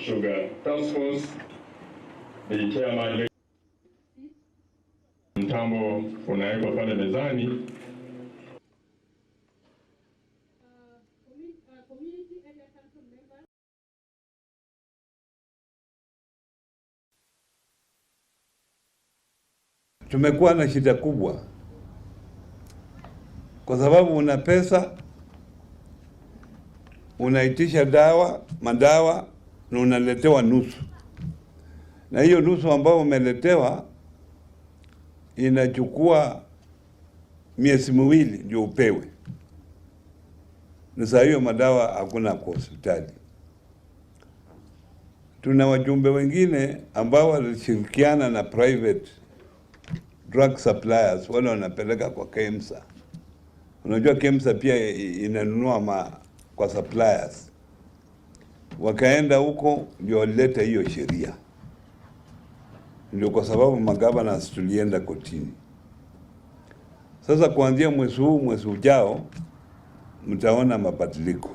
Sugar Task Force, the chairman. Mtambo unawekwa pale mezani. Community area council members. Tumekuwa na shida kubwa kwa sababu una pesa, unaitisha dawa, madawa na unaletewa nusu, na hiyo nusu ambayo umeletewa inachukua miezi 2 ndio upewe. Na saa hiyo madawa hakuna kwa hospitali. Tuna wajumbe wengine ambao walishirikiana na private drug suppliers, wale wanapeleka kwa KEMSA. Unajua KEMSA pia inanunua kwa suppliers. Wakaenda huko ndio walileta hiyo sheria. Ndio kwa sababu magavana tulienda kotini. Sasa kuanzia mwezi huu, mwezi ujao mtaona mabadiliko.